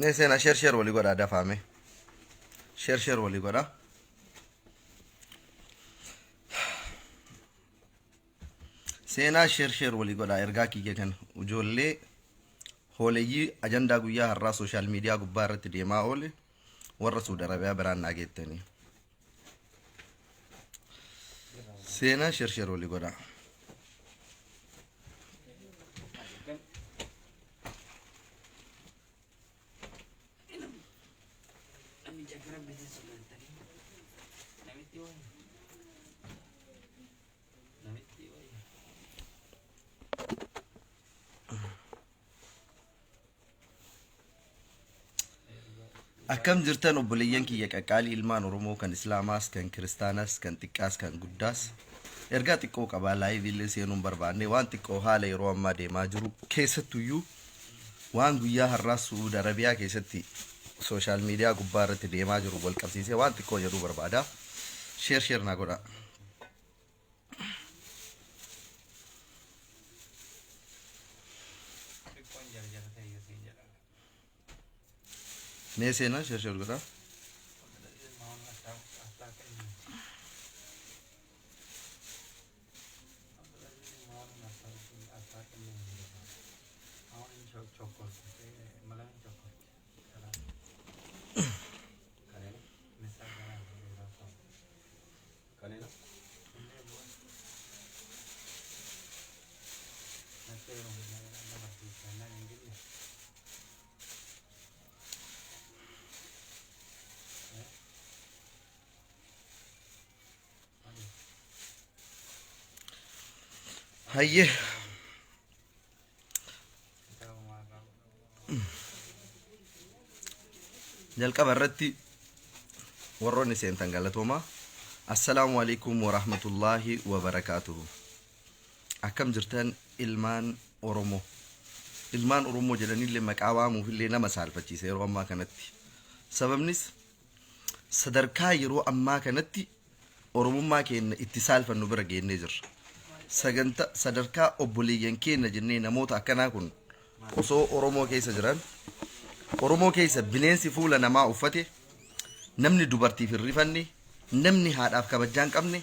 Mee seenaa share share walii godhaa dafaame. Share share walii godhaa. Seenaa share share walii godhaa ergaa kiyya kana ijoollee hooleyyii ajandaa guyyaa har'aa sooshaal miidiyaa gubbaa irratti deemaa oole warra Suudi Arabiyaa biraan naa geettanii. Seenaa share share walii godhaa. Akkam jirtan obboleeyyan kiyya qaqqaalii ilmaan Oromoo kan Islaamaas kan Kiristaanaas kan xiqqaas kan guddaas ergaa xiqqoo qabaa laayivii illee seenuun barbaanne waan xiqqoo haala yeroo ammaa deemaa jiru keessattuyyuu waan guyyaa har'aa Su'uud Arabiyaa keessatti sooshaal miidiyaa gubbaa irratti deemaa jiru wal qabsiisee waan xiqqoo jedhuu barbaada. Sheer sheer naa godhaa. Xiqqoon jarjara ta'e siin jedha. Mee seenaa sheer sheer godhaa. Hayyee. Jalqaba irratti warroonni seentan galatoomaa. Assalaamu alaikum warahmatullaahi wabarakaatuhu. Akkam jirtan ilmaan Oromoo? Ilmaan Oromoo jedhanillee maqaa waamuufillee nama saalfachiisa yeroo ammaa kanatti. Sababnis sadarkaa yeroo ammaa kanatti Oromummaa keenya itti saalfannu bira geennee jirra. Saganta sadarkaa obboleeyyan keenya jennee namoota akkanaa kun osoo Oromoo keessa jiran Oromoo keessa bineensi fuula namaa uffate namni dubartiif hin rifanne namni haadhaaf kabajjaa hin qabne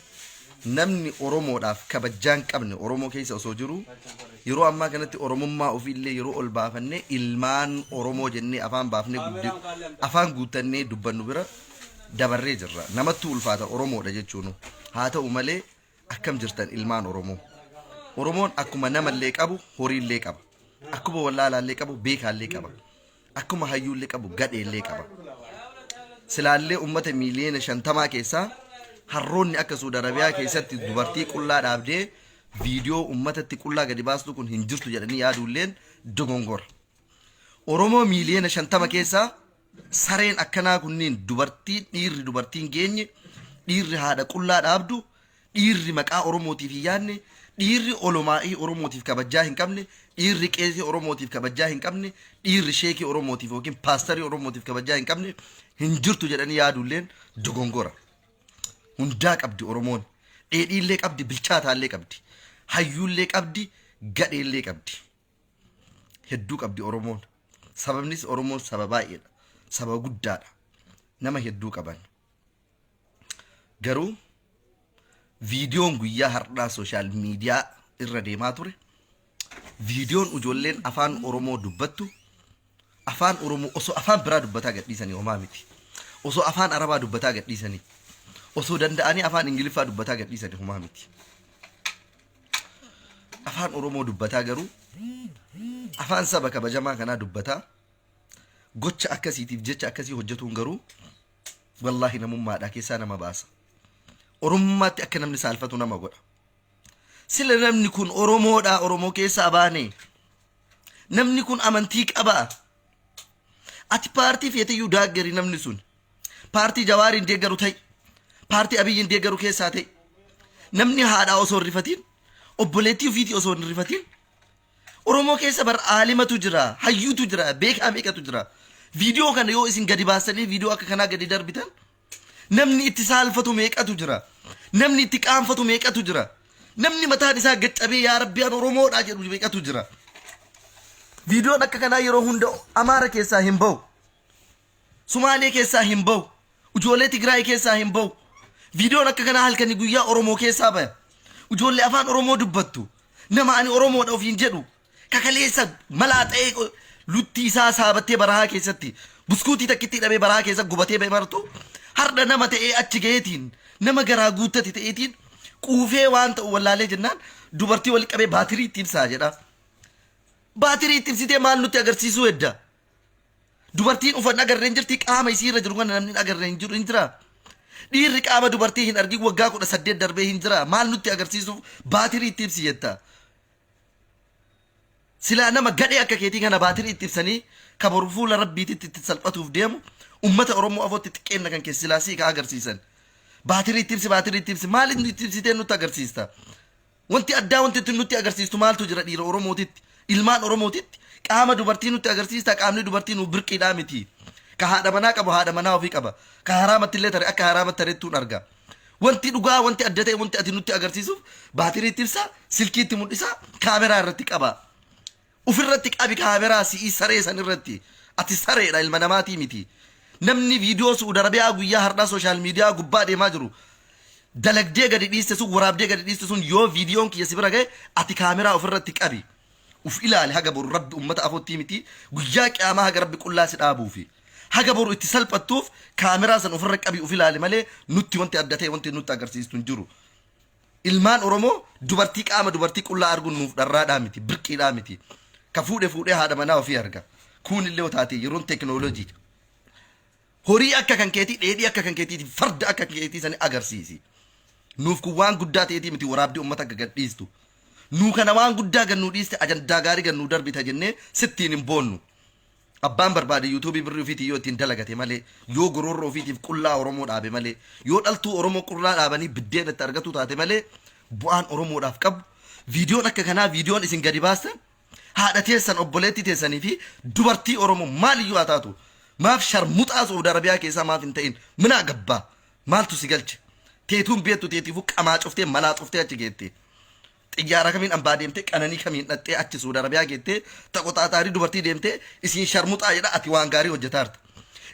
namni Oromoodhaaf kabajjaa hin qabne Oromoo keessa osoo jiru yeroo ammaa kanatti Oromummaa ofiillee yeroo ol baafannee ilmaan Oromoo jennee afaan baafnee afaan guuttannee dubbannu bira dabarree jirra. Namattuu ulfaata Oromoodha jechuunu. Haa ta'u malee akkam jirtan ilmaan Oromoo? Oromoon akkuma namallee qabu horiillee qaba. Akkuma wallaalaallee qabu beekaallee qaba. Akkuma hayyuullee qabu gadheellee qaba. Silaallee ummata miiliyoona shantamaa keessaa harroonni akka Suudi Arabiyaa keessatti dubartii qullaa dhaabdee viidiyoo ummatatti qullaa gadi baastu kun hin jirtu jedhanii yaaduulleen dogongora. Oromoo miiliyoona 50 keessaa sareen akkanaa kunniin dubartii dhiirri dubartiin geenye dhiirri haadha qullaa dhaabdu dhiirri maqaa Oromootiif hin yaadne dhiirri olomaa'ii Oromootiif kabajjaa hin qabne dhiirri qeesii Oromootiif kabajjaa hin qabne dhiirri sheekii Oromootiif yookiin paastarii Oromootiif kabajjaa hin qabne hin jirtu jedhanii yaaduulleen dogongora. Hundaa qabdi Oromoon. Dheedhiillee qabdi bilchaataallee qabdi. Hayyuullee qabdi gadheellee qabdi. Hedduu qabdi Oromoon. Sababnis Oromoon saba baay'eedha. Saba guddaadha. Nama hedduu qaban. Garuu viidiyoon guyyaa har'aa sooshaal miidiyaa irra deemaa ture viidiyoon ijoolleen afaan Oromoo dubbattu afaan Oromoo osoo afaan biraa dubbataa gadhiisanii homaa miti. Osoo afaan Arabaa dubbataa gadhiisanii osoo danda'anii afaan Ingiliffaa dubbataa gadhiisanii homaa miti. Afaan Oromoo dubbataa garuu afaan saba kabajamaa kanaa dubbataa gocha akkasiitiif jecha akkasii hojjetuun garuu wallaahi namummaadhaa keessaa nama baasa. Oromummaatti akka namni saalfatu nama godha. Sila namni kun Oromoodhaa Oromoo keessaa baane. Namni kun amantii qabaa. Ati paartii feeteyyuu daaggeri namni sun. Paartii Jawaariin deeggaru ta'i. Paartii Abiyyiin deeggaru keessaa ta'i. Namni haadhaa osoo hin rifatiin, obboleettii ofiitii osoo hin rifatiin, Oromoo keessa bar aalimatu jira, hayyuutu jira, beekaa meeqatu jira. Viidiyoo kana yoo isin gadi baastanii viidiyoo akka kanaa gadi darbitan namni itti saalfatu meeqatu jira. Namni itti qaanfatu meeqatu jira. Namni mataan isaa gaccabee yaa Rabbi an Oromoodha jedhu meeqatu jira. Viidiyoon akka kanaa yeroo hunda Amaara keessaa hin bahu. Sumaalee keessaa hin bahu. Ijoollee Tigraay keessaa hin bahu. Viidiyoon akka kanaa halkanii guyyaa Oromoo keessaa baya. Ijoollee afaan Oromoo dubbattu. Nama ani Oromoodha ofiin jedhu. Kakaleessa malaa ta'ee luttii isaa saabattee barahaa keessatti buskuutii takkitti hidhamee barahaa keessa gubatee ba'e martu har'a nama ta'ee achi gaheetiin nama garaa guuttate ta'eetiin quufee waan ta'u wallaalee jennaan dubartii wal qabee baatirii itti ibsaa jedha. Baatirii itti ibsitee maal nutti agarsiisuu hedda? Dubartiin ufan agarre hin jirti, qaama isii irra jiru kana namni hin agarre hin jiru hin jira. Dhiirri qaama dubartii hin argin waggaa 18 darbee hin jira. Maal nutti agarsiisuuf baatirii itti ibsi jetta? Silaa nama gadhee akka keetii kana baatirii itti ibsanii ka boru fuula rabbiititti itti salphatuuf deemu ummata Oromoo afootti xiqqeenna kan keessa silaa sii ka agarsiisan. Baatirii itti ibsi, baatirii itti ibsi, maal inni itti ibsitee nutti agarsiista? Wanti addaa wanti itti nutti agarsiistu maaltu jira dhiira Oromootitti? Ilmaan Oromootitti qaama dubartii nutti agarsiista, qaamni dubartii nu birqiidhaa miti. Ka haadha manaa qabu haadha manaa ofii qaba. Ka haraamatti illee tare akka haraamatti tarettuun arga. Wanti dhugaa, wanti adda ta'e, wanti ati nutti agarsiisuuf baatirii itti ibsaa, silkii itti mul'isaa, kaameraa irratti qaba. Ofirratti qabi kaameraa si'ii saree san irratti. Ati sareedha, ilma namaatii miti. Namni viidiyoo Su'uud Arabiyaa guyyaa har'aa sooshaal miidiyaa gubbaa deemaa jiru dalagdee gadi dhiiste sun, waraabdee gadi dhiiste sun, yoo viidiyoon kiyya si bira ga'e ati kaameraa ofirratti qabi. Uf ilaali haga boru rabbi ummata afottii miti guyyaa qiyaamaa haga rabbi qullaa si dhaabuufi. Haga boru itti salphattuuf kaameraa san ofirra qabi uf ilaali malee nutti wanti adda ta'e wanti nutti agarsiistu hin jiru. Ilmaan Oromoo dubartii qaama dubartii qullaa arguun nuuf dharraadhaa miti, birqiidhaa miti. Ka fuudhe fuudhee haadha manaa ofii arga. Kuun illee taate yeroon teekinooloojii. Horii akka kan keetii, dheedhii akka kan keetii, farda akka kan keetii sani agarsiisi. Nuuf kun waan guddaa ta'eetii miti waraabdee uummata akka gad dhiistu. Nuu kana waan guddaa gad nuu dhiiste, ajandaa gaarii gad nuu darbita jennee sittiin hin boonnu. Abbaan barbaade yuutuubii birrii ofiitiin yoo ittiin dalagate malee, yoo goroorroo ofiitiif qullaa Oromoo dhaabe malee, yoo dhaltuu Oromoo qullaa dhaabanii biddeen itti argatu taate malee bu'aan Oromoodhaaf qabu. Viidiyoon akka kanaa, viidiyoon isin gadi baastan haadha teessan, obboleettii teessanii fi dubartii Oromoo maaliyyuu haa taatu, maaf sharmuxaa Saudi Arabiyaa keessaa maaf hin ta'in, minaa gabbaa maaltu si galche? Teetuun beektu teetiifuu qamaa cuftee malaa cuftee achi geette. Xiyyaara kamiin ambaa deemtee, qananii kamiin dhaxxee achi Suudi Arabiyaa geettee taqoxaaxaarii dubartii deemtee isiin sharmuxaa jedha, ati waan gaarii hojjetaarta.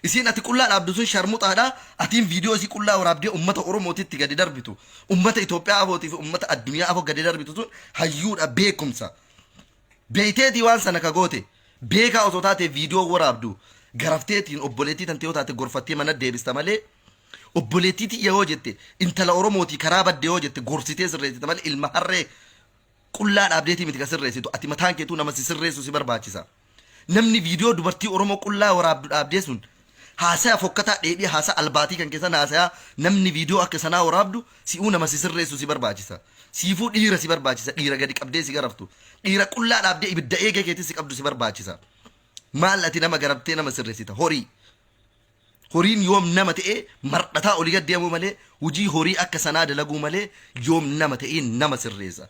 Isiin ati qullaa dhaabdu sun sharmuxaadha, atiin viidiyoo isii qullaa waraabdee ummata Oromootitti gadi darbitu, ummata Itoophiyaa afootii fi ummata addunyaa afoo gadi darbitu sun hayyuudha, beekumsa. Beeyteetii waan sana ka goote beekaa osoo taate viidiyoo waraabdu garafteetiin obboleettii tante yoo taate gorfattee mana deebista malee, obboleettii tiyya yoo jette, intala Oromootii karaa badde yoo jette gorsitee sirreessita malee ilma harree qullaa dhaabdeetii miti ka sirreessitu. Ati mataan keetuu nama si sirreessu si barbaachisa. Namni viidiyoo dubartii Oromoo qullaa waraabdu dhaabdee sun haasaya fokkataa dheedhii haasa albaatii kan keessan haasayaa, namni viidiyoo akka sanaa waraabdu si'uu nama si sirreessu si barbaachisa. Siifuu dhiira si barbaachisa, dhiira gadi qabdee si garaftu, dhiira qullaa dhaabdee ibidda eegee keetii si qabdu si barbaachisa. Maal ati nama garabtee nama sirreessita? Horii. Horiin yoom nama ta'ee mardhataa olii gad deemuu malee, hojii horii akka sanaa dalaguu malee yoom nama ta'ee nama sirreessa?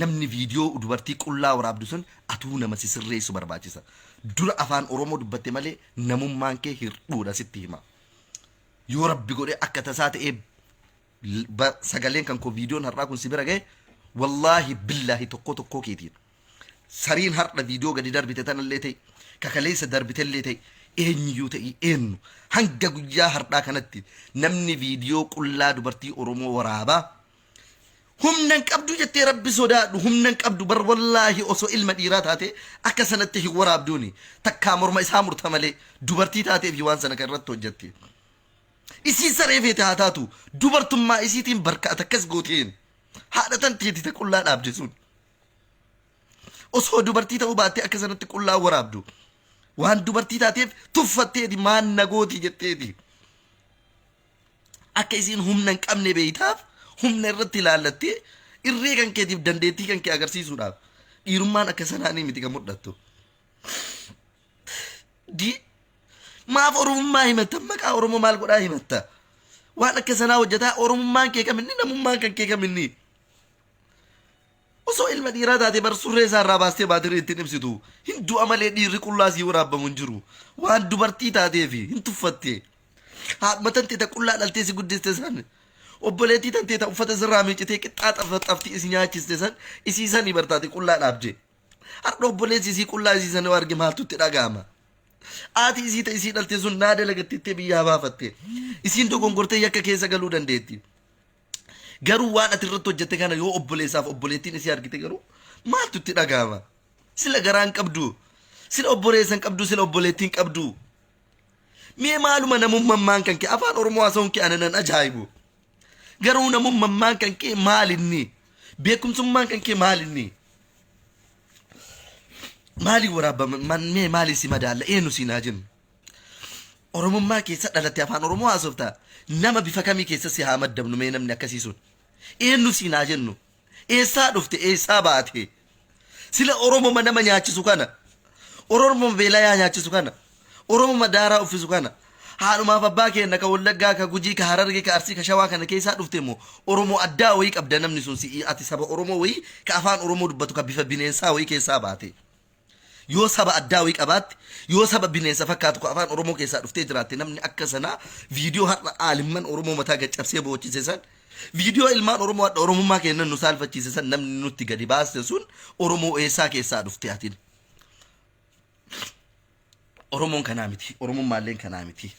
Namni viidiyoo dubartii qullaa waraabdu sun atuu nama si sirreessu barbaachisa. Dura afaan Oromoo dubbatte malee namummaan kee hirdhuudha sitti hima. Yoo rabbi godhee akka tasaa ta'ee sagaleen kan koo viidiyoon har'aa kun si bira ga'e, wallaahi billaahi tokkoo tokkoo keetiin sariin har'a viidiyoo gadi darbite tanallee ta'e, kakaleessa darbitellee ta'e, eenyuyyuu ta'e eenyu, hanga guyyaa har'aa kanatti namni viidiyoo qullaa dubartii Oromoo waraabaa humna hin qabdu jettee, rabbi sodaadhu, humna hin qabdu bar. Wallaahi osoo ilma dhiiraa taate akka sanatti hin waraabduuni, takkaa morma isaa murta malee. Dubartii taateef waan sana kan irratti hojjette. Isiin saree feete haa taatu, dubartummaa isiitiin barka ati akkas gooteen haadha tan teeti ta qullaa dhaabde sun osoo dubartii ta'uu baattee akka sanatti qullaa waraabdu? Waan dubartii taateef tuffatteeti, maan na gooti jetteeti. Akka isiin humna hin qabne beeytaaf humna irratti ilaallattee irree kan keetiif dandeettii kan kee agarsiisuudhaaf. Dhiirummaan akka sanaanii miti kan mul'attu. Di maaf Oromummaa himatta? Maqaa Oromoo maal godhaa himatta? Waan akka sanaa hojjetaa Oromummaan kee kaminni? Namummaan kan kee kaminni? Osoo ilma dhiiraa taate bar surree isaa irraa baastee baatirii ittiin ibsitu. Hin du'a malee dhiirri qullaa sii waraabbamu hin jiru. Waan dubartii taateefi hin tuffatte. Haadhuma tantee ta qullaa dhaltee si guddiste san, obboleettii tantee ta uffata sirraa miicitee qixxaa xafxaftii isi nyaachiste san, isii sanii bartaate qullaa dhaabde. Har'a obboleessi isii qullaa isii sana yoo arge maaltu itti dhaga'ama? Haati isii ta isii dhalte sun naa dalagattee biyyaa baafatte. Isiin dogongortee yakka keessa galuu dandeetti. Garuu waan ati irratti hojjette kana yoo obboleessaaf obboleettiin isii argite garuu maaltu itti dhaga'ama? Sila garaan qabdu, sila obboleessan qabdu, sila obboleettiin qabdu. Mee maaluma namummaan kan kee afaan Oromoo haasa'uun kee ana nan ajaa'ibu. Garuu namummaan kan kee maalinni? Beekumsummaan kan kee maalinni? Maaliin waraabama? Mee maaliin si madaalla? Eenyu siin haa jennu? Oromummaa keessa dhalatte afaan Oromoo haasofta. Nama bifa kamii keessa si haa maddabnu mee namni akkasii sun? Eenyu siin haa jennu? Eessaa dhufte? Eessaa baate? Sila Oromoma nama nyaachisu kana, Oromoma beelayaa nyaachisu kana, Oromoma daaraa uffisu kana, haadhumaaf abbaa keenna ka Wallaggaa, ka Gujii, ka Harargee, ka Arsii, ka Shawaa kana keessaa dhufte immoo Oromoo addaa wayii qabda namni sun si'ii ati saba Oromoo wayii ka afaan Oromoo dubbatu ka bifa bineensaa wayii keessaa baate. Yoo saba addaa wayii qabaatte, yoo saba bineensa fakkaatu ka afaan Oromoo keessaa dhuftee jiraatte namni akka sanaa viidiyoo har'a aalimman Oromoo mataa gaccabsee boochise san, viidiyoo ilmaan Oromoo hadha Oromummaa kennan nu saalfachiise san namni nutti gadi baaste sun Oromoo eessaa keessaa dhufte atin? Oromoon kanaa miti. Oromummaalleen kanaa miti.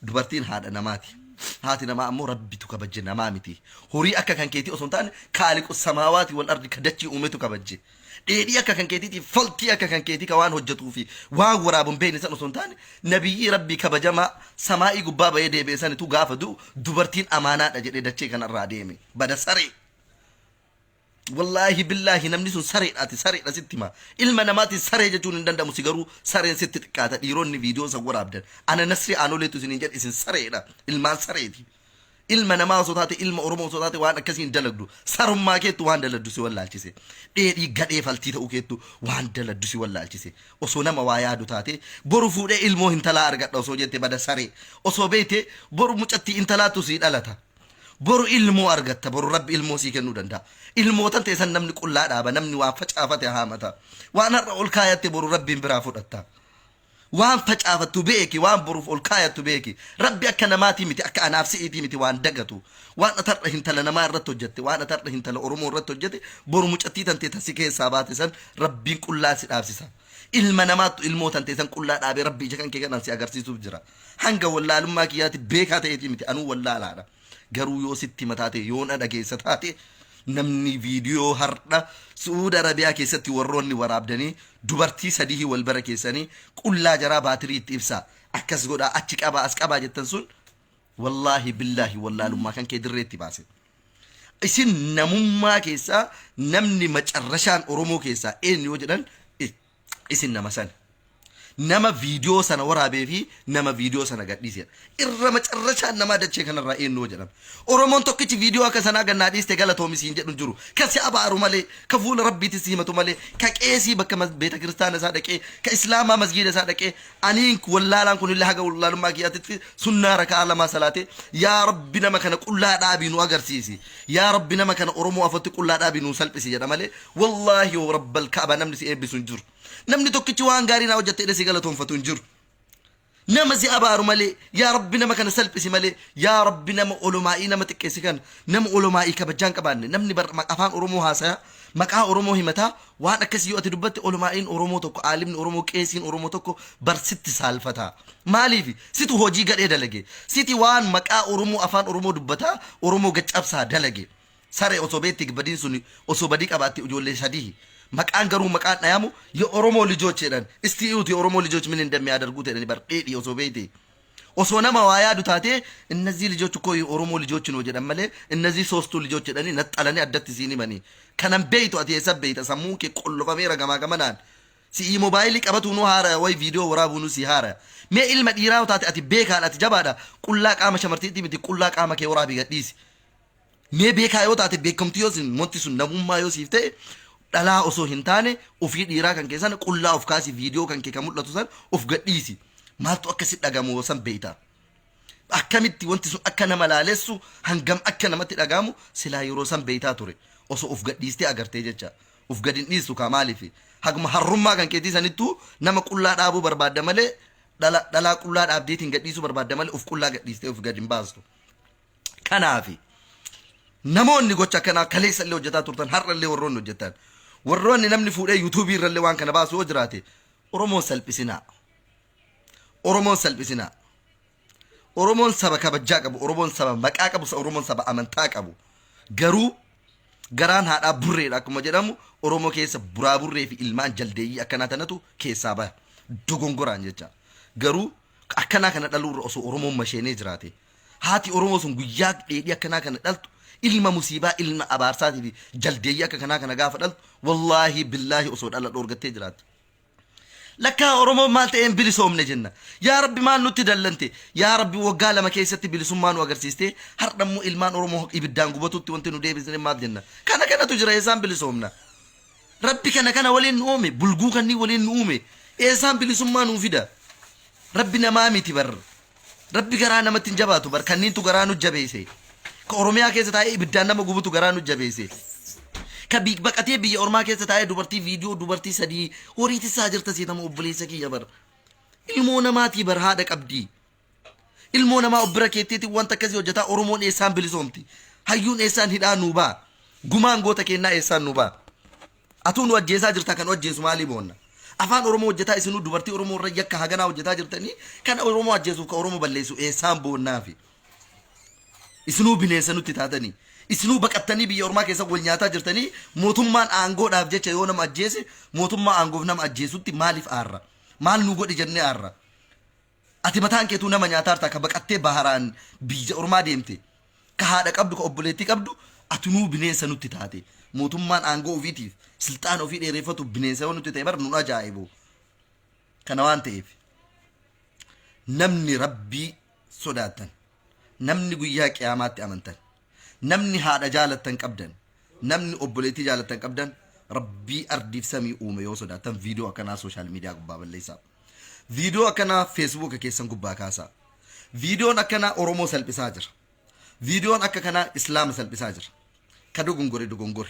Dubartiin haadha namaati. Haati namaa ammoo Rabbitu kabajje namaa miti. Horii akka kan keetii osoo hin taane kaaliqu samaawaati wal ardi ka dachii uumetu kabajje. Dheedhii akka kan keetiitii faltii akka kan keetii ka waan hojjetuu fi waan waraabu hin beekne san osoo hin taane nabiyyii Rabbii kabajamaa samaa'ii gubbaa bahee deebi'e sanitu gaafa du'u dubartiin amaanaadha jedhee dachee kanarraa deeme. Bada saree. Wallaahi billaahi namni sun sareedha ati sareedha sitti hima. Ilma namaatiin saree jechuun hin danda'amu si garuu sareen sitti xiqqaata dhiironni viidiyoo san waraabdan. Ana Nasrii Aanoleetu isiniin jedhe isin sareedha ilmaan sareeti. Ilma namaa osoo taate ilma Oromoo osoo taate waan akkasii hin dalagdu. Sarummaa keettu waan daladdu si wallaalchise. Dheedhii gadhee faltii ta'uu keettu waan daladdu si wallaalchise. Osoo nama waa yaadu taate boru fuudhee ilmoo intalaa argadha osoo jette bada saree. Osoo beekte boru mucattii intalaatu sii dhalata. Boru ilmoo argatta, boru Rabbi ilmoo sii kennuu danda'a. Ilmootan ta'e san namni qullaa dhaaba, namni waan facaafate haamata. Waan har'a ol kaayatte boru Rabbiin biraa fudhatta. Waan facaafattu beeki, waan boruuf ol kaayattu beeki. Rabbi akka namaatii miti, akka anaaf si'iitii miti waan dagatu. Waan ati har'a hintala namaa irratti hojjette, waan ati har'a hintala Oromoo irratti hojjete, boru mucattii tantee ta si keessaa baate san Rabbiin qullaa si dhaabsisa. Ilma namaattu ilmoo tantee san qullaa dhaabee Rabbi ija kan kee kanaan si agarsiisuuf jira. Hanga wallaalummaa kiyyaatti beekaa ta'eetii miti anuu wallaalaadha. Garuu yoo sitti mataa ta'e yoo na dhageessa taate namni viidiyoo har'a Su'uud Arabiyaa keessatti warroonni waraabdanii dubartii sadihii wal bara keessanii qullaa jaraa baatirii itti ibsaa akkas godhaa achi qabaa as qabaa jettan sun wallaahi billaahi wallaalummaa kan kee dirreetti baase. Isin namummaa keessaa namni macarrashaan Oromoo keessaa eenyu yoo jedhan isin nama sana. Nama viidiyoo sana waraabee fi nama viidiyoo sana gadhiisedha. Irra macarrashaan namaa dachee kanarraa eenyu jedhama. Oromoon tokkichi viidiyoo akka sanaa gannaa dhiiste galatoomi siin jedhu hin jiru. Ka si abaaru malee, ka fuula Rabbiitti si himatu malee, ka qeesii bakka beeta kiristaana isaa dhaqee, ka islaamaa masgiida isaa dhaqee, aniin wallaalaan kunillee haga wallaalummaa kiyyaatitti sunnaa raka'aa lamaa salaatee, yaa Rabbi nama kana qullaa dhaabii nu agarsiisi. Yaa Rabbi nama kana Oromoo afotti qullaa dhaabii nu salphisi jedha malee, wallaahi yoo Rabbal Ka'aba namni si eebbisu hin jiru. Namni tokkichi waan gaarii naa hojjatte jedhee si galatoonfatu hin jiru. Nama si abaaru malee, yaa Rabbi nama kana salphisi malee, yaa Rabbi nama olomaa'ii nama xiqqeessi kana, nama olomaa'ii kabajaa hin qabaanne, namni bar afaan Oromoo haasaya, maqaa Oromoo himataa, waan akkasii yoo ati dubbatte olomaa'iin Oromoo tokko, aalimni Oromoo, qeesiin Oromoo tokko bar sitti saalfata. Maaliif? Situ hojii gadhee dalage. Siti waan maqaa Oromoo afaan Oromoo dubbataa, Oromoo gaccabsaa dalage. Saree osoo beekte badiin sun osoo badii qabaatte ijoollee sadihi. Maqaan garuu maqaan dhayamu የኦሮሞ ልጆች jedhan እስቲ እዩት የኦሮሞ ልጆች ምን እንደሚያደርጉት jedhani bar dheedhii osoo beekte. Osoo nama waa yaadu taate እነዚህ ልጆች እኮ የኦሮሞ ልጆች ነው jedhan malee እነዚህ ሶስቱ ልጆች jedhanii naxxalanii addatti siin himanii. Kanan beeytu ati eessa beeyta sammuun kee qollofameera gamaa gamanaan. Si'ii moobaayilii qabatu nu haara way viidiyoo waraabuu nu si haara. Mee ilma dhiiraa taate ati beekaadha ati jabaadha qullaa qaama shamartiitti miti qullaa qaama kee waraabii gadhiisi. Mee beekaa yoo taate beekamtii yoo sin wanti sun namummaa yoo siif ta'e dhalaa osoo hin taane ofii dhiiraa kan kee sana qullaa of kaasi viidiyoo kan kee kan mul'atu san of gadhiisi. Maaltu akka si dhagamu san beeyta. Akkamitti wanti sun akka nama laalessu hangam akka namatti dhagamu silaa yeroo san beeytaa ture. Osoo of gadhiistee agartee jecha. Of gad hin dhiistu kaa maaliif? Haguma harrummaa kan keetii sanittuu nama qullaa dhaabuu barbaadda malee dhalaa qullaa dhaabdeetiin gadhiisuu barbaadda malee of qullaa gadhiistee of gad hin baastu. Kanaafi namoonni gocha akkanaa kaleessa illee hojjetaa turtan har'a illee warroonni hojjetan warroonni namni fuudhee yuutuubii irra illee waan kana baasu yoo jiraate Oromoon salphisinaa. Oromoon salphisinaa. Oromoon saba kabajaa qabu, Oromoon saba maqaa qabu, Oromoon saba amantaa qabu. Garuu garaan haadhaa burreedha akkuma jedhamu, Oromoo keessa buraa burree fi ilmaan jaldeeyyii akkanaa tanatu keessaa baya. Dogongoraan jecha. Garuu akkanaa kana dhaluurra osoo Oromoon masheenee jiraate. Haati Oromoo sun guyyaa dheedhii akkanaa kana dhaltu, ilma musiibaa, ilma abaarsaatii fi jaldeeyyii akka kanaa kana gaafa dhaltu, wallaahi billaahi osoo dhala dhoorgattee jiraatti. Lakkaa Oromoon maal ta'een bilisoomne jenna. Yaa Rabbi, maal nutti dallante? Yaa Rabbi, waggaa 2 keessatti bilisummaa nu agarsiistee, har'a immoo ilmaan Oromoo ibiddaan gubatutti wanti nu deebisne maaf jenna. Kana kanatu jira, eessaan bilisoomna? Rabbi kana kana waliin nu uume, bulguu kanneen waliin nu uume, eessaan bilisummaa nuu fida? Rabbi namaa miti bar. Rabbi garaa namatti hin jabaatu bar, kanniintu garaa nu jabeesse. Ka Oromiyaa keessa taa'ee ibiddaan nama gubutu garaa nu jabeesse. Ka baqatee biyya ormaa keessa taa'ee dubartii viidiyoo dubartii sadii horii tissaa jirta seetama obboleessa kiyya bar. Ilmoo namaatii bar, haadha qabdii. Ilmoo namaa of bira keetteetiin wanta akkasii hojjetaa, Oromoon eessaan bilisoomti? Hayyuun eessaan hidhaa nuu ba'a? Gumaan goota kennaa eessaan nuu ba'a? Atuu nu ajjeesaa jirta, kan ajjeesu maalii boonna? Afaan Oromoo hojjetaa, isinuu dubartii Oromoo irra yakka haganaa hojjetaa jirtanii, kan Oromoo ajjeesuuf kan Oromoo balleessu eessaan boonnaafi? Isinuu bineensa nutti taatanii. Isinuu baqattanii biyya ormaa keessa wal nyaataa jirtanii, mootummaan aangoodhaaf jecha yoo nama ajjeese, mootummaa aangoof nama ajjeesutti maaliif aarra? Maal nu godhi jennee aarra? Ati mataan keetuu nama nyaataa jirta, ka baqattee baharaan biyya ormaa deemte. Ka haadha qabdu, ka obboleettii qabdu, atinuu bineensa nutti taate. Mootummaan aangoo ofiitiif silxaan ofii dheereffatu bineensa yoo nutti ta'e bar nun ajaa'ibu. Kana waan ta'eef, namni Rabbii sodaattan, namni guyyaa qiyaamaatti amantan, namni haadha jaalattan qabdan, namni obboleettii jaalattan qabdan, Rabbii ardiif samii uume yoo sodaattan, viidiyoo akkanaa social media gubbaa balleessaa. Viidiyoo akkanaa Feesbuuka keessan gubbaa kaasaa. Viidiyoon akkanaa Oromoo salphisaa jira. Viidiyoon akka kanaa Islaama salphisaa jira. Ka dogongore dogongore.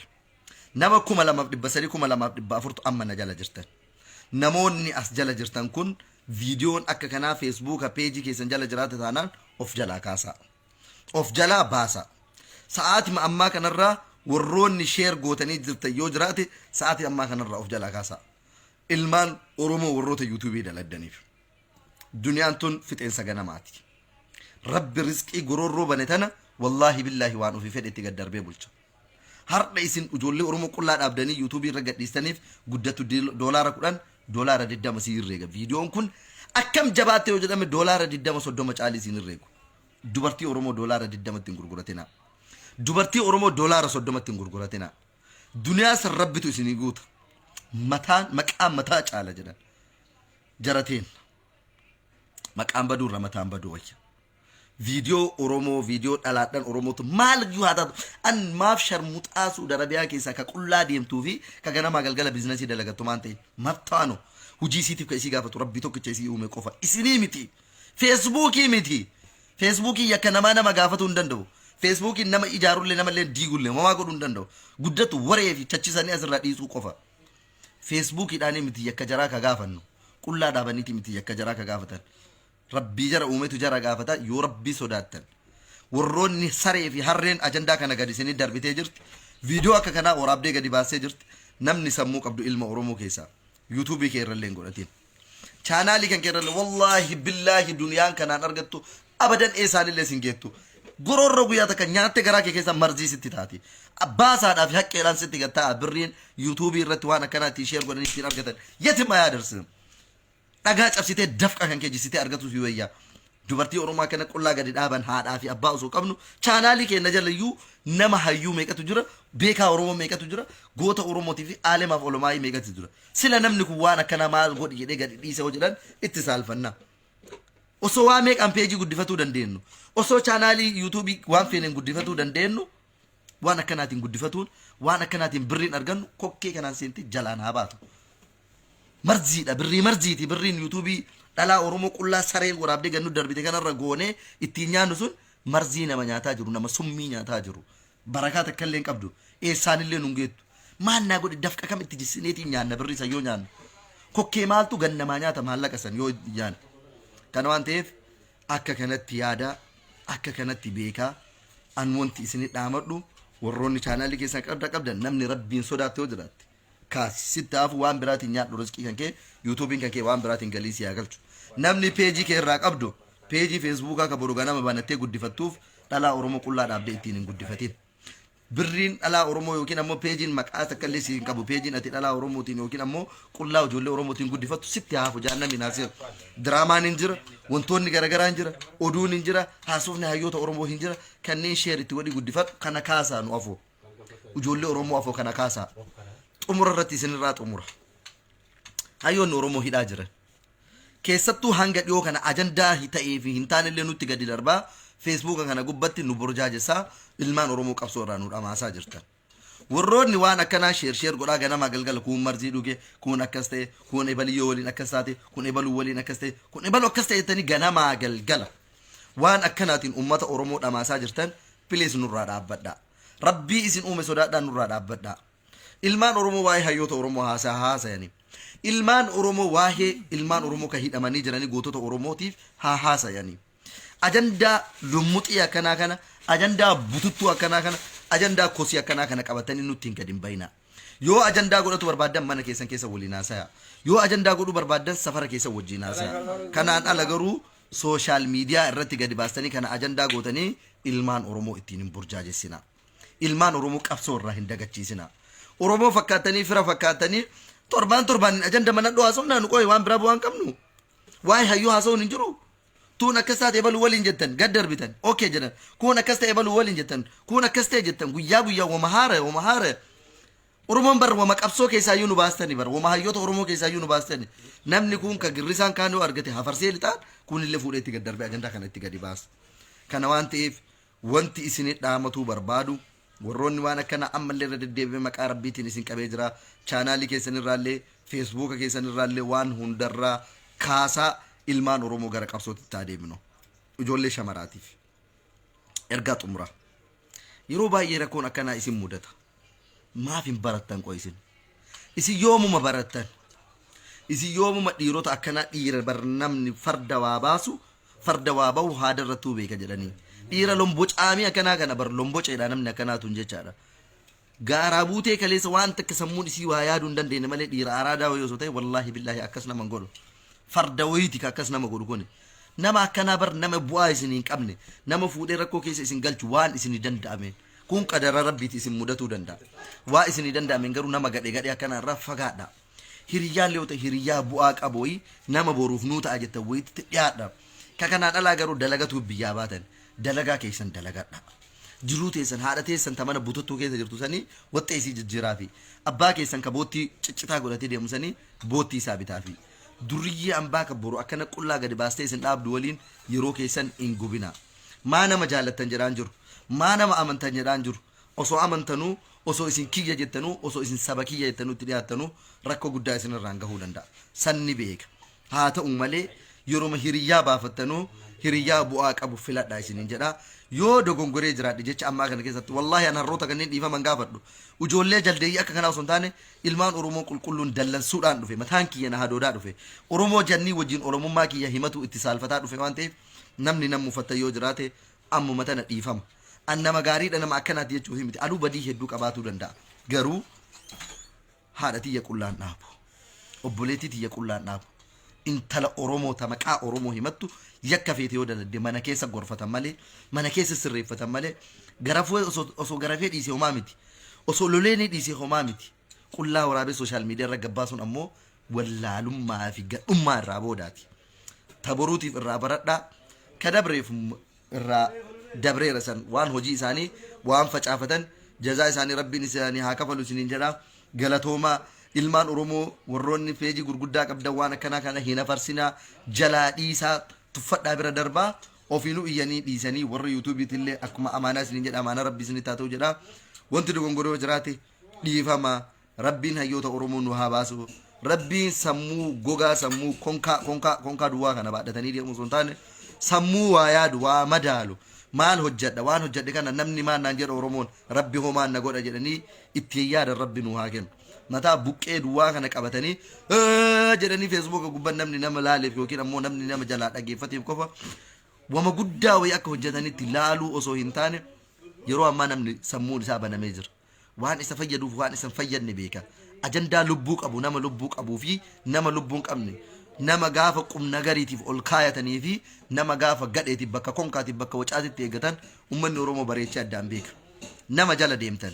Nama 2300, 2400tu amma na jala jirtan. Namoonni as jala jirtan kun, viidiyoon akka kanaa Feesbuuka peejii keessan jala jiraate taanaan, of jalaa kaasaa. Of jalaa baasaa. Sa'aatima ammaa kanarraa warroonni share gootanii jirtan yoo jiraate, sa'aatii ammaa kanarraa of jalaa kaasaa. Ilmaan Oromoo warroota yuutuubii daladdaniif. Duniyaan tun fixeensa ganamaati. Rabbi rizqii gororroo bane tana, wallaahi billaahi, waan ofii fedhe itti gad darbee bulcha. Har'a isin ijoollee Oromoo qullaa dhaabdanii yuutuubii irra gadhiistaniif guddatu $10, $20 si herreega. Viidiyoon kun akkam jabaatte yoo jedhame, $20, 30 caalii siin herreegu. Dubartii Oromoo $20tti hin gurguratinaa. Dubartii Oromoo $30tti hin gurguratinaa. Duniyaa san Rabbitu isinii guuta. Mataan maqaan mataa caala jedhan. Jarateen maqaan baduu irra mataan baduu wayya. Viidiyoo Oromoo, viidiyoo dhalaadhaan Oromootu maal iyyuu haa taatu. An maaf sharmuxaa Suudi Arabiyaa keessaa ka qullaa deemtuu fi ka ganamaa galgala biizinasii dalagattu maan ta'e maftaano hojii isiitiif ka isii gaafatu Rabbii tokkicha isii uume qofa, isinii miti. Feesbuukii miti. Feesbuukii yakka namaa nama gaafatuu hin danda'u. Feesbuukiin nama ijaarullee namallee diigullee homaa godhuu hin danda'u. Guddatu waree fi chachisanii asirraa dhiisuu qofa. Feesbuukiidhaanii miti yakka jaraa ka gaafannu. Qullaa dhaabaniiti miti yakka jaraa ka gaafatan. Rabbii jara uumetu jara gaafata yoo Rabbii sodaattan. Warroonni saree fi harreen ajandaa kana gadi isinii darbitee jirti. Viidiyoo akka kanaa waraabdee gadi baasee jirti. Namni sammuu qabdu ilma Oromoo keessaa yuutuubii kee irrallee hin godhatin. Chaanaalii kan kee irrallee, wallaahi billaahi, duniyaan kanaan argattu abadan eessaanillee sin geettu. Gororroo guyyaa takka nyaatte garaa kee keessa marzii sitti taati. Baasaadhaa fi haqqeedhaan sitti gattaa'a birriin yuutuubii irratti waan akkanaa ittiin share godhanii ittiin argatan. Yetima yaadarsin. Dhagaa cabsitee dafqa kan kee jissitee argatu si wayyaa. Dubartii Oromoo akkana qullaa gadi dhaaban haadhaa fi abbaa osoo qabnu, chaanaalii keenya jalayyuu nama hayyuu meeqatu jira, beekaa Oromoo meeqatu jira, goota Oromootii fi aalemaaf olomaayii meeqatu jira. Sila namni kun waan akkanaa maal godhi jedhee gadi dhiise yoo jedhan itti saalfanna. Osoo waa meeqaan peejii guddifatuu dandeenyu, osoo chaanaalii yuutuubii waan feeneen guddifatuu dandeenyu, waan akkanaatiin guddifatuun, waan akkanaatiin birriin argannu kokkee kanaan seenti jalaan haa baatu. Marziidha, birrii marziiti. Birriin yuutuubii dhalaa Oromoo qullaa sareen waraabdee gannu darbite kanarra goonee ittiin nyaannu sun marzii nama nyaataa jiru, nama summii nyaataa jiru. Barakaa takka illee hin qabdu, eessaanillee nun geettu. Maal naa godhe, dafqa kam itti jissineetiin nyaanna birrii san yoo nyaannu? Kokkee maaltu gannamaa nyaata maallaqa san yoo nyaannu? Kana waan ta'eef, akka kanatti yaada, akka kanatti beekaa. An wanti isinit dhaamadhu, warroonni chaanaalii keessan qabda qabdan, namni Rabbiin sodaatte yoo jiraatte, kaasi sitti hafu, waan biraatiin nyaadhu rizqii kan kee. Yuutuubiin kan kee waan biraatiin galii si haa galchu. Namni peejii kee irraa qabdu, peejii Feesbuukaa ka boru ganama banattee guddifattuuf dhalaa Oromoo qullaa dhaabdee ittiin hin guddifatin. Birriin dhalaa Oromoo yookiin ammoo peejiin maqaa takka illee si hin qabu. Peejiin ati dhalaa Oromootiin yookiin ammoo qullaa ijoollee Oromootiin guddifattu sitti haa hafu, jahannamiin haa seenu. Diraamaan hin jira, wantoonni garaagaraa hin jira, oduun hin jira, haasofni hayyoota Oromoo hin jira. Kanneen share itti godhii guddifadhu. Kana kaasaa nu afoo. Ijoollee Oromoo afoo kana kaasaa. Xumura irratti isinirraa xumura. Hayyoonni Oromoo hidhaa jiran. Keessattuu hanga dhiyoo kana ajandaa ta'ee fi hin taanellee nutti gadi darbaa Feesbuuka kana gubbatti nu burjaajessaa ilmaan Oromoo qabsoo irraa nu dhamaasaa jirtan. Warroonni waan akkanaa share share godhaa ganamaa galgala kuun marzii dhuge, kuun akkas ta'e, kuun ebaliyyoo waliin akkas taate, kun ebaluu waliin akkas ta'e, kun ebaluu akkas ta'e jettanii ganamaa galgala waan akkanaatiin ummata Oromoo dhamaasaa jirtan, please nurraa dhaabbadhaa. Rabbii isin uume sodaadhaa, nurraa dhaabbadhaa. Ilmaan Oromoo waa'ee hayyoota Oromoo haasaa haasayanii. Ilmaan Oromoo waa'ee ilmaan Oromoo kan hidhamanii jiranii gootota Oromootiif haa haasayanii. Ajandaa lummuxii akkanaa kana, ajandaa bututtuu akkanaa kana, ajandaa kosii akkanaa kana qabatanii nutti hin gadi hin bayinaa. Yoo ajandaa godhatu barbaaddan mana keessan keessa waliin haasaya. Yoo ajandaa godhuu barbaaddan safara keessa wajjin haasaya. Kanaan ala garuu social media irratti gadi baastanii kana ajandaa gootanii ilmaan Oromoo ittiin hin burjaajessinaa. Ilmaan Oromoo qabsoo irraa hin dagachiisinaa. Oromoo fakkaattanii, fira fakkaattanii torbaan torbaan ajanda mana dhoo haasofnaa nu qo'e waan biraa bu'aan qabnu. Waa'ee hayyuu haasa'uun hin jiru. Tuun akkas taate ebaluu waliin jettan gad darbitan, okay jedhan. Kuun akkas ta'e ebaluu waliin jettan, kuun akkas ta'e jettan, guyyaa guyyaa wama haara wama haara. Oromoon bar wama qabsoo keessaayyuu nu baastani, bar wama hayyoota Oromoo keessaayyuu nu baastani. Namni kun ka girrisaan kaan yoo argate hafarsee lixaan kun illee fuudhee itti gad darbee ajandaa kana itti gadi baasa. Kana waan ta'eef wanti isin dhaamatuu barbaadu, warroonni waan akkana ammallee irra deddeebi'ee maqaa Rabbiitiin isin qabee jira. Chaanaalii keessan irraallee, Feesbuuka keessan irraallee, waan hundarraa kaasaa, ilmaan Oromoo gara qabsootti adeemnu. Ijoollee shamaraatiif. Ergaa xumuraa. Yeroo baay'ee rakkoon akkanaa isin mudata. Maaf hin barattan qoy isin? Isin yoomuma barattan? Isin yoomuma dhiirota akkanaa, dhiira bar namni farda waa baasu farda waa bahu haada irrattuu beeka jedhanii. Dhiira lombocaamii akkanaa kana bar lomboceedha namni akkanaa tun jechaadha. Gaaraa buutee kaleessa waan takka sammuun isii waa yaaduu hin dandeenye malee dhiira araadaa wayii osoo ta'e wallaahi billaahi akkas nama hin godhu. Farda wayiiti ka akkas nama godhu kuni. Nama akkanaa bar nama bu'aa isin hin qabne, nama fuudhee rakkoo keessa isin galchu waan isin danda'ameen. Kun qadara Rabbiiti, isin mudatuu danda'a. Waa isin danda'ameen garuu nama gadhe gadhe akkanaa irraa fagaadha. Hiriyyaan yoo ta'e hiriyyaa bu'aa qabu wayii, nama boruuf nuu ta'a jettan wayiitti dhiyaadha. Ka kanaan alaa garuu dalagatuuf biyyaa baatan, dalagaa keessan dalagadha. Jiruu teessan, haadha teessan ta mana bututtuu keessa jirtu sanii waxxee isii jijjiiraa fi abbaa keessan ka boottii ciccitaa godhatee deemu sanii boottii isaa bitaa fi durriyyee ambaa ka boru akkana qullaa gadi baastee isin dhaabdu waliin yeroo keessan hin gubinaa. Maa nama jaalattan jedhaan jiru. Maa nama amantan jedhaan jiru. Osoo amantanuu, osoo isin kiyya jettanuu, osoo isin saba kiyya jettanuu itti dhiyaattanuu rakkoo guddaa isin irraan gahuu danda'a. San ni beeka. Haa ta'u malee yeroma hiriyyaa baafattanuu hiriyyaa bu'aa qabu filadhaa isiniin jedha. Yoo dogongoree jiraadhe jecha ammaa kana keessatti, wallaahi an harroota kanneen dhiifama hin gaafadhu. Ijoollee jaldeeyyii akka kanaa osoo hin taane ilmaan Oromoo qulqulluun dallansuudhaan dhufe, mataan kiyya na hadoodaa dhufe. Oromoo jannii wajjin Oromummaa kiyya himatu itti saalfataa dhufe waan ta'eef namni nan mufatta yoo jiraate ammuma tana dhiifama. An nama gaariidha, nama akkanaati jechuuf miti. Anuu badii hedduu qabaatuu danda'a. Garuu haadha tiyya qullaan dhaabu. Obboleettii tiyya qullaan dhaabu. Intala Oromoo ta maqaa Oromoo himattu yakka feete yoo daladde mana keessa gorfatan malee, mana keessa sirreeffatan malee, garafuu osoo garafee dhiise homaa miti. Osoo lolee ni dhiise homaa miti. Qullaa waraabee social media irra gabbaasuun ammoo wallaalummaa fi gadhummaa irraa boodaati. Taboruutiif irraa baradhaa. Ka dabreef irraa dabreera, san waan hojii isaanii waan facaafatan jazaa isaanii Rabbiin isaanii haa kafalu isiniin jedha. Galatoomaa. Ilmaan Oromoo warroonni peejii gurguddaa qabdan waan akkanaa kana hin hafarsinaa, jalaa dhiisaa, tuffadhaa, bira darbaa, ofiinuu iyyanii dhiisanii. Warra yuutuubiitti illee akkuma amaanaa isiniin jedha, amaanaa Rabbi isinitti haa ta'u jedha. Wanti dogongoroo jiraate dhiifama. Rabbiin hayyoota Oromoo nu haa baasu. Rabbiin sammuu gogaa, sammuu konkaa konkaa konkaa duwwaa kana baadhatanii deemu osoo hin taane sammuu waa yaadu, waa madaalu, maal hojjedha, waan hojjedhe kana namni maal naan jedha, Oromoon Rabbi homaan na godha jedhanii ittiin yaadan Rabbi nu haa kennu. Mataa buqqee duwwaa kana qabatanii jedhanii Feesbuuka gubbaan namni nama laaleef yookiin ammoo namni nama jalaa dhageeffateef qofa wama guddaa wayii akka hojjetanitti laaluu osoo hin taane, yeroo ammaa namni sammuun isaa banamee jira. Waan isa fayyaduuf waan isa hin fayyadne beeka. Ajandaa lubbuu qabu, nama lubbuu qabuu fi nama lubbuu hin qabne. Nama gaafa qumnagariitiif ol kaayatanii fi nama gaafa gadheetiif bakka konkaatiif bakka wacaatitti eeggatan ummanni Oromoo bareechee addaan beeka. Nama jala deemtan,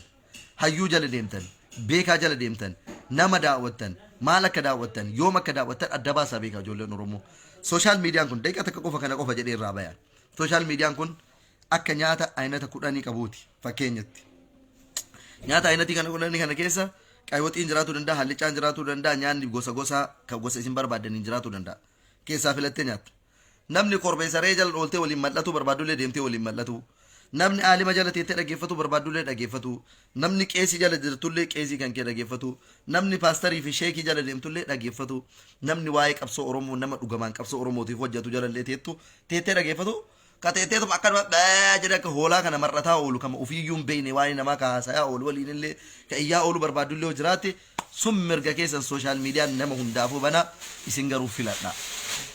hayyuu jala deemtan, beekaa jala deemtan, nama daawwattan, maal akka daawwattan, yoom akka daawwattan adda baasaa beekaa ijoolleen Oromoo. Social miidiyaan kun daqiiqaa takka qofa kana qofa jedhee irraa bayan. Social miidiyaan kun akka nyaata aynata kudhanii qabuuti fakkeenyatti. Nyaata ayinatii kana kudhanii kana keessa qaywaxiin jiraatuu danda'a, hallicaan jiraatuu danda'a, nyaanni gosa gosaa kan gosa isin barbaadaniin jiraatuu danda'a. Keessaa filattee nyaatta. Namni korbeessa re'ee jala ooltee waliin mal'atuu barbaadullee deemtee waliin mal'atuu. Namni aalima jala teettee dhaggeeffatuu barbaadullee dhaggeeffatuu. Namni qeesii jala jirtullee qeesii kan kee dhaggeeffatuu. Namni paastarii fi sheekii jala deemtullee dhaggeeffatuu. Namni waa'ee qabsoo Oromoo nama dhugamaan qabsoo Oromootiif hojjetu jalallee teettu teettee dhaggeeffatu. Ka teetteetuma akkanuma baa jedhee akka hoolaa kana mar'ataa oolu kama ofiiyyuu hin beekne waa'ee namaa ka haasayaa oolu waliin illee ka iyyaa oolu barbaadullee yoo jiraatte sun mirga keessan. Social miidiyaan nama hundaafuu banaa, isin garuu filadha.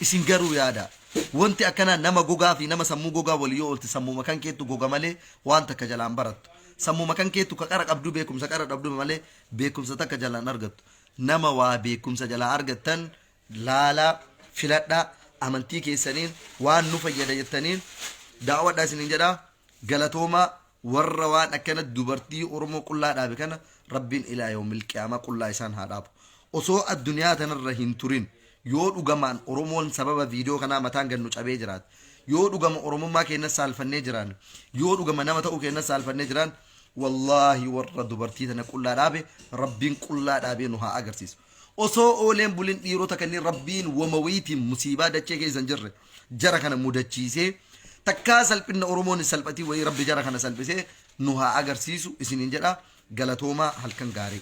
Isin garuu yaada. Wanti akkanaa nama gogaa fi nama sammuu gogaa walii yoo oolte sammuma kan keettu goga malee waan takka jalaan barattu. Sammuma kan keettu ka qara qabdu beekumsa qara dhabdu malee beekumsa takka jalaan argattu. Nama waa beekumsa jalaa argattan laalaa filadhaa, amantii keessaniin waan nu fayyada jettaniin daawwadhaa isiniin jedhaa. Galatoomaa. Warra waan akkana dubartii Oromoo qullaa dhaabe kana Rabbiin ilaa yawmil qiyaamaa qullaa isaan haa dhaabu. Osoo addunyaa tanarra hin turin yoo dhugamaan Oromoon sababa viidiyoo kanaa mataan gannu cabee jiraate, yoo dhugama Oromummaa keenya saalfannee jiraan, yoo dhugama nama ta'uu keenya saalfannee jiraan, wallaahi warra dubartii tana qullaa dhaabe Rabbiin qullaa dhaabee nu haa agarsiisu. Osoo ooleen bulin dhiirota kanneen Rabbiin wama wayiitiin musiibaa dachee keessa hin jirre jara kana mudachiisee takkaa salphinna Oromoon hin salphatiin wayii Rabbi jara kana salphisee nu haa agarsiisu isiniin jedha. Galatoomaa, halkan gaarii.